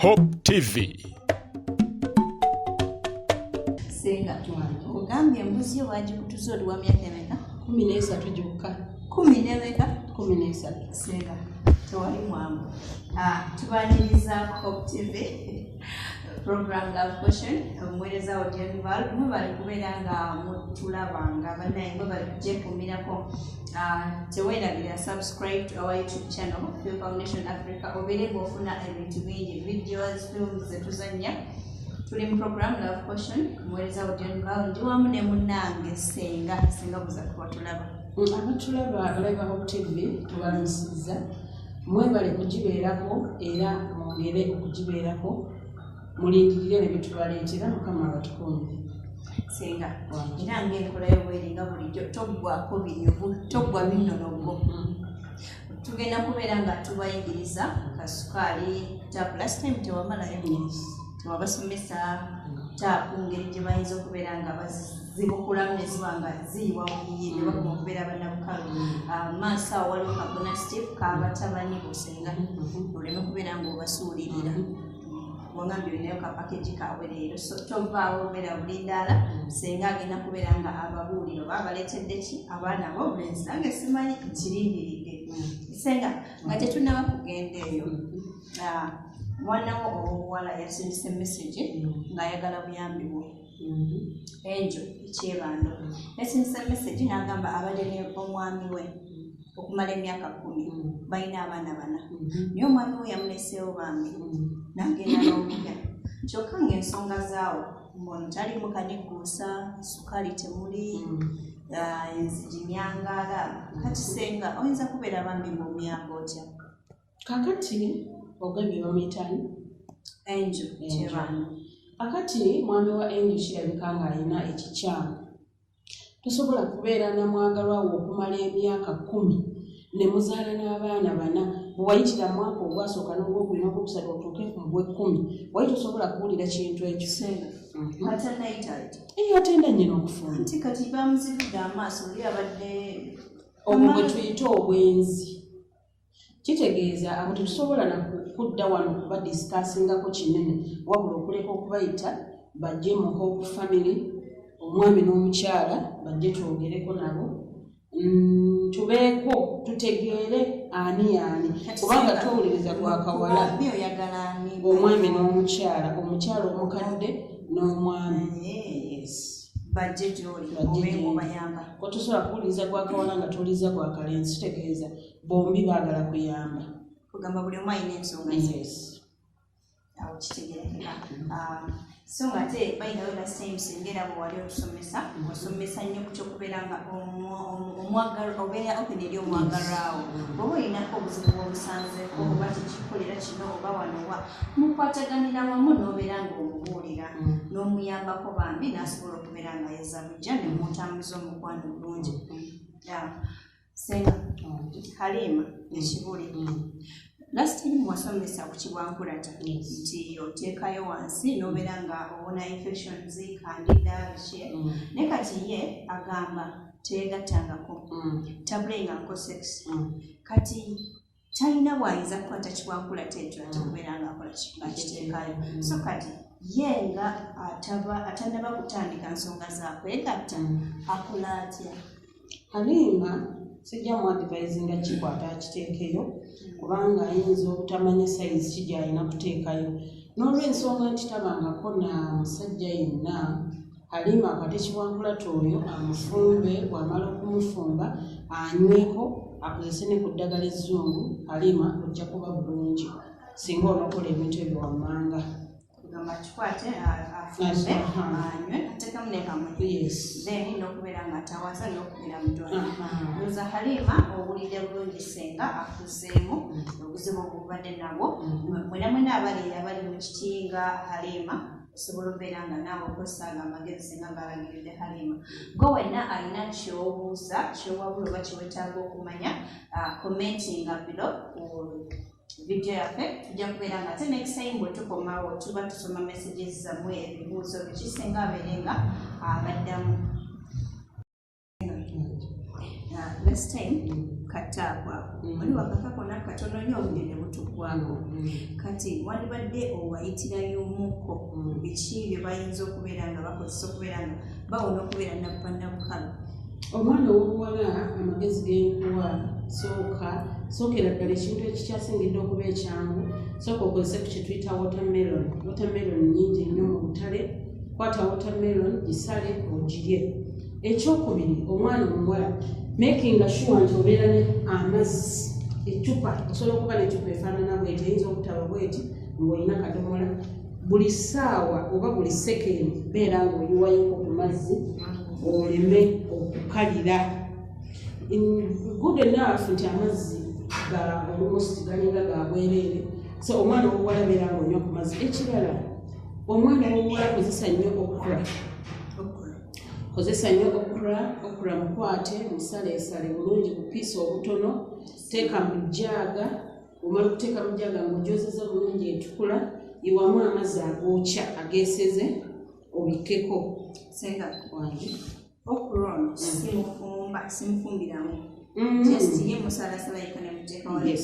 Hope TV. Senga, ogambye embuzi yo bagikutuza oli wa myaka emeka? 13 gyokka. Kumi n'emeka? 13. Senga, tewali mwangu. Ah, tubaniriza Hope TV program Love Potion, omuweereza wo Jenval. Mwebale kubeera nga mutulabanga bannaye, mwebale kugyekuumirako. Ah, teweerabira subscribe to our YouTube channel, Film Foundation Africa, obeere ng'ofuna ebintu bingi, videos, films zetuzannya. Tuli mu program Love Potion, omuweereza wo Jenval, ndi wamu ne munnange Senga. Senga, buza kuba tulaba. Abatulaba, abalaba Hope TV, tubalamusizza. Mwebale kugibeerako era mwongere okugibeerako, mulindirire ne bitubaleetera. Mukama abatukuumire. Senga, era ngaenkolayo bweringa bulijjo, toggwako binyuvu, toggwa binnonogo. Tugenda kubeera nga tubayigiriza kasukaali taapu. Last time tewamalayo, tewabasomesa taapu ngeri gye bayinza okubeera nga bazibukulamu ne ziba nga ziyiwa buyiye ne bakoma okubeera bannabukalu. Maaso awo waliwo ka bonus tip kabatabani bosenga, oleme kubeera ng'obasuulirira. Wangambye olinayo ka package kaabwe leero, so tovaawo, obeera bulindaala. Senga agenda kubeera nga ababuulira oba abaleetedde ki abaana ab'obulenzi. Nange simanyi, nkirindiridde. Senga, nga tetunaba kugenda eyo, mwana wo ow'obuwala yasindise message ng'ayagala buyambi bwe. Enjo ekyebando yasindise message n'agamba abadde ne omwami we okumala emyaka 10, balina abaana bana, naye omwami we yamuleseewo bambi n'agenda n'omupya, kyokka ng'ensonga zaawo mbono talimu kanigguusa, sukaali temuli, enzigi myangaala. Kati senga, oyinza kubeera bambi ng'omuyamba otya? Kakati ogambye bamuyitani? Enjo Kyebando. Akati mwami wa Enjo kirabika ng'alina ekikyamu. Tosobola kubeera na mwagalwa wo okumala emyaka 10 ne muzaala n'abaana bana. Bwe wayitira mu mwaka ogwasooka n'ogwokubiri n'ogwokusatu otuuke mu gw'ekkumi, wali tosobola kuwulira kintu ekyo? Senga, atanayita. Atenda nnyina okufumba. Nti kati bamuzibidde amaaso, oli abadde Obwo bwe tuyita obwenzi. Kitegeeza abo tetusobola na kudda wano kuba discussingako kinene, wabula okuleka okubayita bajje mu Hope Family, omwami n'omukyala bajje twogereko nabo, tubeeko tutegeere ani yaani, kubanga towuliriza gwakawala. Bombi oyagala ani? Omwami n'omukyala, omukyala omukadde n'omwami. Yes. Bajje gy'oli. Bajje obe gy'oli. Obayamba. Otosobola kuwuliriza gwakawala nga towuliriza gwakalenzi. Kitegeeza bombi baagala kuyamba. Kugamba buli omu alina ensonga ze. Yes. Awo kitegerekeka. Ah, so nga ate by the way, last time singa era bwe wali otusomesa, osomesa nnyo ku kyokubeera nga omwagalwa obeera open eri omwagalwawo. Bw'oba olinako obuzibu bw'omusanzeeko oba tekikolera kino oba wano wa mukwataganira wamu n'obeera ng'omubuulira n'omuyambako bambi n'asobola okubeera nga yeza bujja ne mutambuza omukwano bulungi. Yeah. Senga Halima Ekibuli, last time wasomesa ku kibwankulata nti oteekayo wansi n'obeera nga owona infections, candida, biki. Naye kati ye agamba teyegattangako, tabulengako sex, kati talina bw'ayinza kukwata kibwankulata ekyo ate okubeera nga akola akiteekayo. So kati ye nga ataba atannaba kutandika nsonga za kwegatta, akola atya? Halima sijja mu advisinga kikwata akiteekeyo, kubanga ayinza obutamanya size ki gy'alina kuteekayo, n'olwensonga nti tabangako na musajja yenna. Halima akwate kibwankulata oyo amufumbe, bw'amala okumufumba anyweko, akozese ne ku ddagala ezzungu. Halima, ojja kuba bulungi singa onookola ebintu ebyo wammanga. Kugamba kikwate, afumbe, anywe, ateekamu ne kamuli, then n'okubeera nga atawaza n'okubeera mu ddwaliro. Ndowooza Halima owulidde bulungi, senga akuzeemu obuzibu obubadde nabwo. Mwena mwena abali mu kiti nga Halima, osobola okubeera nga naawe okozesanga amagezi senga ng'alagiridde Halima. Gwe wenna alina kyobuuza, kyowabula oba kyewetaaga okumanya, commentinga below ku vidiyo yaffe. Tujja kubeera nga ate next time bwe tukomawo tuba tusoma messages zammwe, ebibuuzo biki, senga abeere nga abaddamu. Last time kataapu ako oli wakaka kona katono nnyo, obudde ne butuggwa. Toggwako. Kati wandibadde obayitirayomuko biki bye bayinza okubeera nga bakozesa okubeera nga bawona okubeera bannabukalu? Omwana ow'obuwala, amagezi genkuwa, sooka sookera ddala ekintu ekikyasingidde okuba ekyangu, sooka okozese ku kyetuyita watermelon. Watermelon nyingi nnyo mu butale. Kwata watermelon, gisale ogirye. Ekyokubiri, omwana omuwala, makinga sure nti obeera ne amazzi, eccupa. Osobola okuba necupa efaanana bweti, eyinza obutaba bweti, ng'olina kadomola. Buli ssaawa oba buli sekendi beera ng'oyiwayoko ku mazzi oleme okukalira. Good enough nti amazzi ga almost galinga ga bwereere. So omwana owobuwala, beera ng'onywa ku mazzi. Ekirala, omwana owobuwala, kozesa nnyo okra. Kozesa nnyo okra. Okra mukwate, musaleesale bulungi bu piece obutono, teeka mu jug. Omala okuteeka mu jug ng'ogyozeza bulungi etukula, iwamu amazzi agookya ageeseze, obikkeko. Senga, Wange. Okra ono simufumba, simufumbiramu, just ye musalasala yekka nemuteeka wali.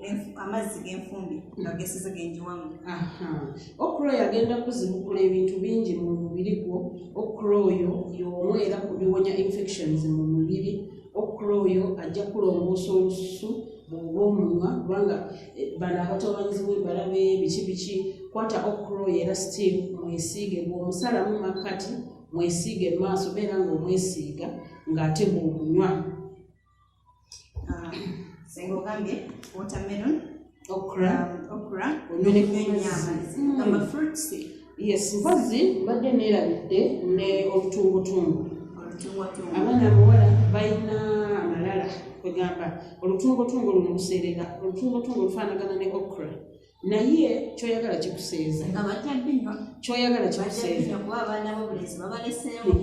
Then amazzi genfumbi nga gesize genjiwamu. Aha. Okra oyo agenda kuzibukula ebintu bingi mu mubiri gwo. Okra oyo y'omu era ku biwonya infections mu mubiri. Okra oyo ajja kulongoosa olususu bw'oba omunywa, kubanga bano abatawanyizibwa embalabe biki biki. Kwata okra oyo era still mwesiige. Bw'omusalamu makkati, mwesiige mu maaso, beera ng'omwesiiga ng'ate bw'omunywa. Ah, senga, ogambye watermelon, Okra. Okra. Onywe ne ku onywe mazzi. Amazzi. Gamba fruits. Yes, mpozi mbadde neerabidde ne olutungutungu. Olutungutungu. Abaana abawala balina amalala, kwegamba olutungotungo luno luseerera. Olutungotungo lufaanagana ne okra, naye kyoyagala kikuseeza. Nga bajja binywa. Kyoyagala Bajja kikuseeza. Binywa kuba abaana b'obulenzi babaleseewo.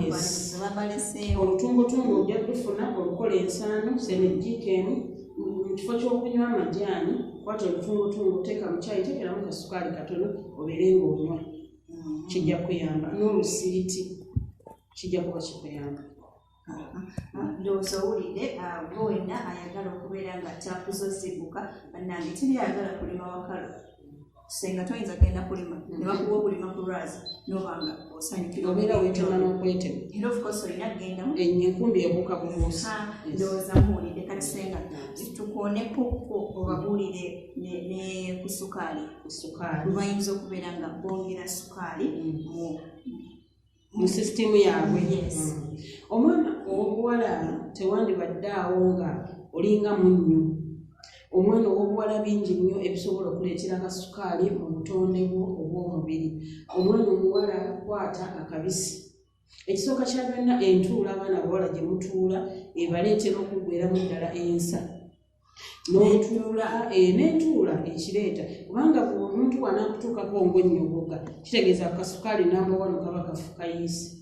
Babaleseewo. Olutungotungo ojja lufuna, olukola ensaano, sena ejjiiko emu. Mu kifo ky'okunywa amajaani, kwata olutungotungo, teeka mu kyayi, teekeramu kasukaali katono, obeere ng'onywa. Kijja kuyamba n'olusiriti, kijja kuba kikuyamba. Ndowooza owulidde. Gwe wenna ayagala okubeera nga taapu zo zigguka, bannange, teri ayagala kulima wakalu. Senga, toyinza genda kulima ne bakuwa okulima ku lwazi noba nga osanyukira. Obeera weetema n'okwetema. Era of course olina kugendamu. Enkumbi ebuuka bubuusi. Ndowooza muwulidde. Kati senga, tukoonekokko obabuulire ne ku sukaali. Sukaali. Bayinza okubeera nga bongera sukaali mu Mu sisitimu yaabwe. Yes. Omwana ow'obuwala, tewandibadde awo nga olinga munnyo. Omwana ow'obuwala, bingi nnyo ebisobola okuleetera kasukaali mu butonde bwo obw'omubiri. Omwana omuwala, kwata akabisi. Ekisooka kya byonna, entuula abaana abawala gye mutuula ebaleetera okuggweramu ddala ensa n'otuula, n'entuula ekireeta, kubanga omuntu bw'anaakutuukako ng'onnyogoga, kitegeeza kasukaali namba wano kaba kayiisi.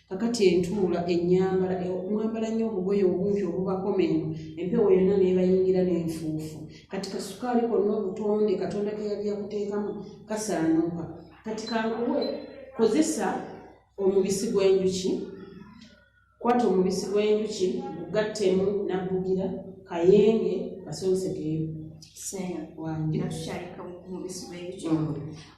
Kakati entuula, ennyambala, mwambala nnyo obugoye obumpi obubakoma eno, empewo yonna neebayingira n'enfuufu. Kati kasukaali konna obutonde Katonda ke yali yakuteekamu kasaanuuka. Kati kankuwe, kozesa omubisi gw'enjuki. Kwata omubisi gw'enjuki, gugattemu nabbugira, kayenge, kasonsekeyo. Senga, Wange. Nga tukyaleka ku mubisi gw'enjuki,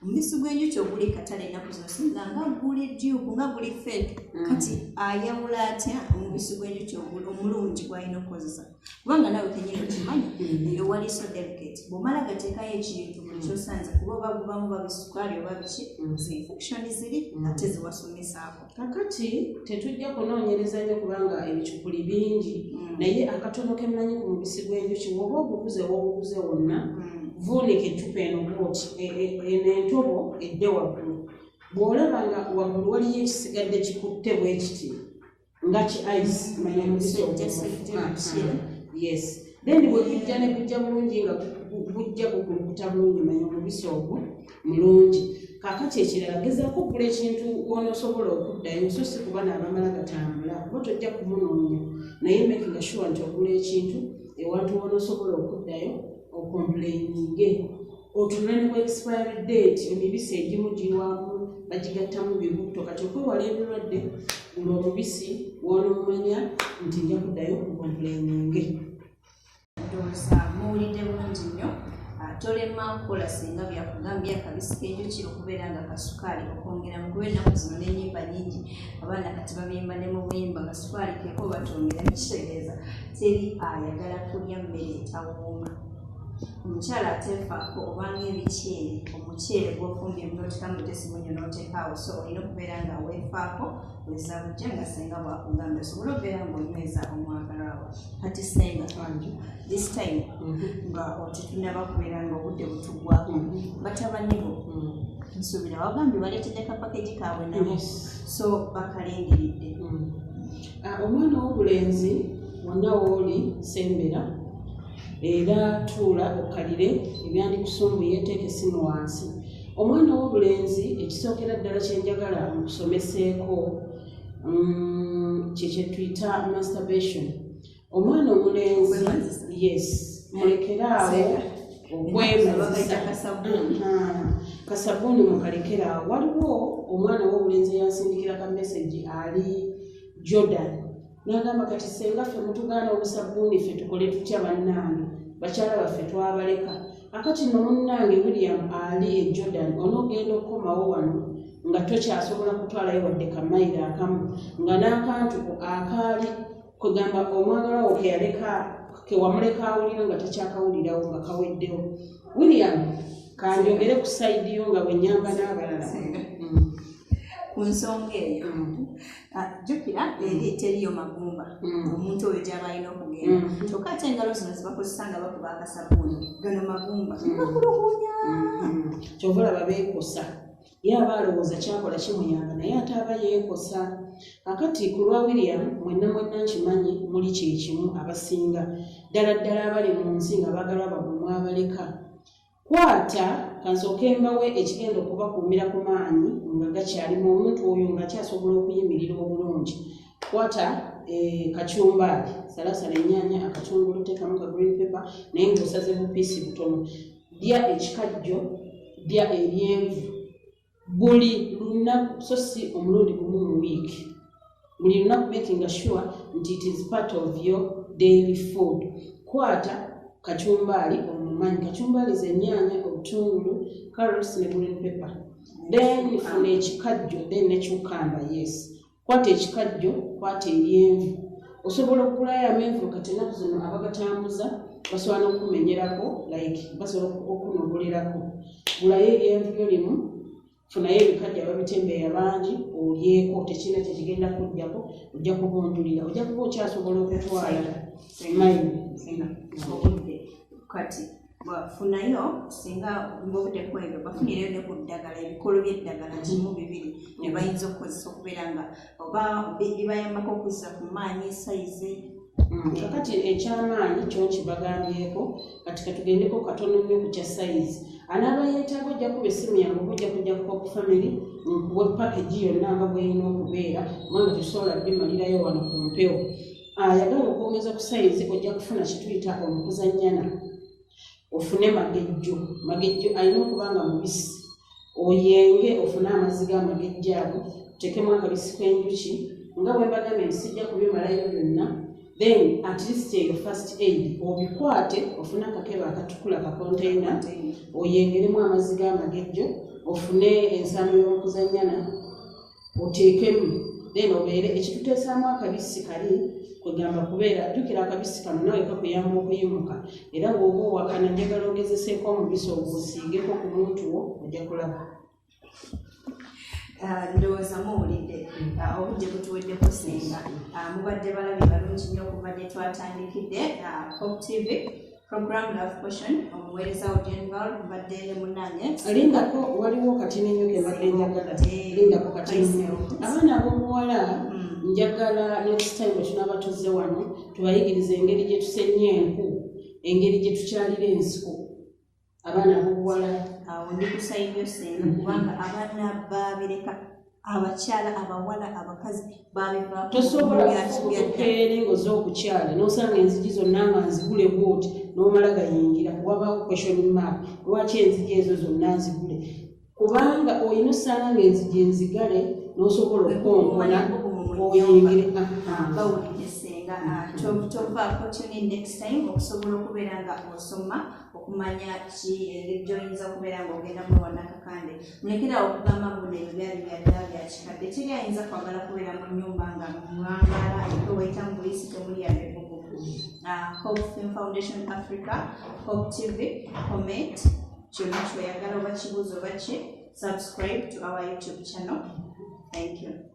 omubisi gw'enjuki oguli katale ennaku zino singa nga guli dupe, nga guli fake. Kati ayawula atya omubisi gw'enjuki omulungi gw'alina okukozesa? Kubanga naawe kenyini okimanyi, eyo wali so delicate bw'omala gateekayo ekintu buli kyosanze, kuba oba gubamu babisukaali oba biki, zi infection ziri ate ziwasumisaako. Kakati tetujja kunoonyereza nnyo kubanga ebicupuli bingi, naye akatono kemmanyi ku mubisi gw'enjuki, woba oguguze, woguguze wonna, vuunika eccupa eno bwoti, eno entobo edde waggulu. Bw'olaba nga waggulu waliyo ekisigadde kikutte bwe kiti nga ki ice, manya mubisi ogwo. Yes, then bwe gujja ne gujja bulungi, nga gujja gukulukuta bulungi, manya omubisi ogwo mulungi. Kaakati ekirala, gezaako okugula ekintu wonoosobola okuddayo, so si kuba naabamala gatambula, kuba tojja kumunoonya, naye making sure nti ogula ekintu ewantu wonoosobola okuddayo ocomplaininge, otunule ne ku expiry date. Emibisi egimu giwamu bagigattamu bibutto. Kati okwewala ebirwadde, gula omubisi wonoomanya nti nja kuddayo ocomplaininge. Ndowooza muwulidde bulungi nnyo. Tolema kukola singa byakugambye akabisi k'enjuki okubeera nga kasukaali okwongeramu, kuba ennaku zino n'ennyimba nnyingi abaana kati babimba ne mu buyimba, kasukaali keeko batongera. Kitegeeza teri ayagala kulya mmere etawooma. Omukyala ateefaako obanga ebiceere, omuceere gwofumbye n'oteekamu butesi munnyo n'oteekaawo. So olina okubeera nga weefaako, weza bujja nga senga bwakugambye, osobole okubeera ng'onyweza omwagalwa wo. Kati senga, this time nga tetunaba kubeera nga obudde butugwako, batabani bo nsuubira wagambye baleetedde ka package kaabwe nabo, so bakalindiridde. Omwana w'obulenzi wonna wooli, sembera era tuula okkalire ebyandikusumbuye, teeka essimu wansi. Omwana w'obulenzi, ekisookera ddala kyenjagala nkusomeseeko kye tuyita masturbation. Omwana omulenzi, yes, mulekeraawo okwemazisa kasabuuni, mukalekeraawo. Waliwo omwana w'obulenzi eyansindikira ka message ali Jordan, n'agamba, "Kati senga ffe mutugaana obusabbuuni, ffe tukole tutya? Bannange, bakyala baffe twabaleka." Akati nno munnange William ali e Jordan, onoogenda okukomawo wano nga tokyasobola kutwalayo wadde kamayiro akamu, nga n'akantu ko akaali kwegamba omwagalwa wo keyaleka kewamuleka awulira nga takyakawulirawo, nga kaweddewo. William, kanjogere ku side yo nga bwe nyamba n'abalala. Ku nsonga eyo, jjukira eri teriyo magumba. Omuntu oyo gyaba alina okugenda, kyokka ate engalo zino zibakozesa nga bakuba akasabuuni, gano magumba bakulugunya. Kyova olaba beekosa. Ye aba alowooza kyakola kimuyamba, naye ate aba yeekosa. Akati ku lwa William, mwenna mwenna nkimanyi muli kyekimu, abasinga ddala ddala abali mu nsi nga baagala bammwe mwabaleka. Kwata kansooke mbawe ekigenda okubakuumira ku maanyi nga gakyalimu, omuntu oyo ng'akyasobola okuyimirira obulungi. Kwata kacumbaali, salasala ennyaanya, akatungulu, teekamu ka green pepper naye ng'osaze bupiisi butono. Lya ekikajjo, lya eryenvu buli lunaku, so si omulundi gumu mu wiiki, buli lunaku, making sure nti it is part of your daily food. Kwata kacumbaali, omumanyi kacumbaali zenyaanya, obutungulu, carrots ne green pepper, then funa ekikajjo, then ne cucumber. Yes, kwata ekikajjo, kwata eryenvu. Osobola okugulayo amenvu, kati ennaku zino abagatambuza basobola n'okumenyerako, like basobola okunogolerako. Gulayo eryenvu lyo limu, funayo ebikajjo, ababitembeeya bangi, olyeko, tekirina kyekigenda kujjako. Ojja kubunjulira, ojja kuba okyasobola okutwala mayiro. Obudde kati funayo singa ngaobudde ku ebyo, bafunireyo ne ku ddagala, ebikolo by'eddagala kimu bibiri ne bayinza okukozesa okubeera nga oba bibayambako okuzza ku maanyi, size. Kakati ekyamaanyi kyo nkibagambyeko. Kati katugendeko katono nnyo ku kya size. Anaaba yeetaaga, ojja kuba essimu yange oba ojja kujja ku Hope Family, nkuwe package yonna nga bw'erina okubeera, kubanga tetusobola bimalirayo wano ku mpewo. Ayagala okwongeza ku size, ojja kufuna kituyita omukuzannyana, ofune magejjo. Magejjo alina okuba nga mubisi, oyenge ofune amazzi g'amagejjo ago, oteekemu akabisi k'enjuki nga bwe mbagambye nti sijja kubimalayo byonna. Then at least eyo first aid obikwate, ofune akakebe akatukula, ka container, oyengeremu amazzi g'amagejjo, ofune ensaano y'omukuzannyana oteekemu, then obeere ekituteesaamu akabisi kali kwegamba kubeera. Jjukira akabisi kano nawe kakuyamba okuyimuka, era bw'oba owakana, njagala ogezeseeko omubisi ogwo, osiigeko ku muntu wo, ojja kulaba. Ndowooza muwulidde. Obudde butuweddeko. Senga, mubadde balabi balungi nnyo okuva gye twatandikidde Hope TV program Love Potion. Omuweereza wo Jenval, mbadde ne munnange. Lindako, waliwo katini nnyo ke mbadde njagala. Lindako katini nnyo. Abaana ab'obuwala, njagala next time bwe tunaaba tuzze wano tubayigirize engeri gye tusenya enku, engeri gye tukyalira ensiko, abaana ab'obuwala. Awo ndi ku side yo senga, kubanga abaana babireka, abakyala, abawala, abakazi babivaako. Tosobola kufubutuka eri ng'ozze okukyala n'osanga enzigi zonna nga nzigule bwoti, n'omala gayingira, wabaawo question mark: lwaki enzigi ezo zonna nzigule? Kubanga olina osanga ng'enzigi enzigale n'osobola okukonkona oyingire. Bawulidde senga. Nga tovaako, tune in next time okusobola okubeera nga osoma okumanya ki engeri gy'oyinza okubeera nga ogenda mu Nakakande. Mulekerawo okugamba mbu nebyo byali byaddala bya kikadde. Teri ayinza kwagala kubeera mu nnyumba nga mwangala ate wayita mu buyisi temuli yadde bugugu. Hope Film Foundation Africa, Hope TV, comment kyonna kyoyagala oba kibuuzo oba ki. Subscribe to our YouTube channel. Thank you.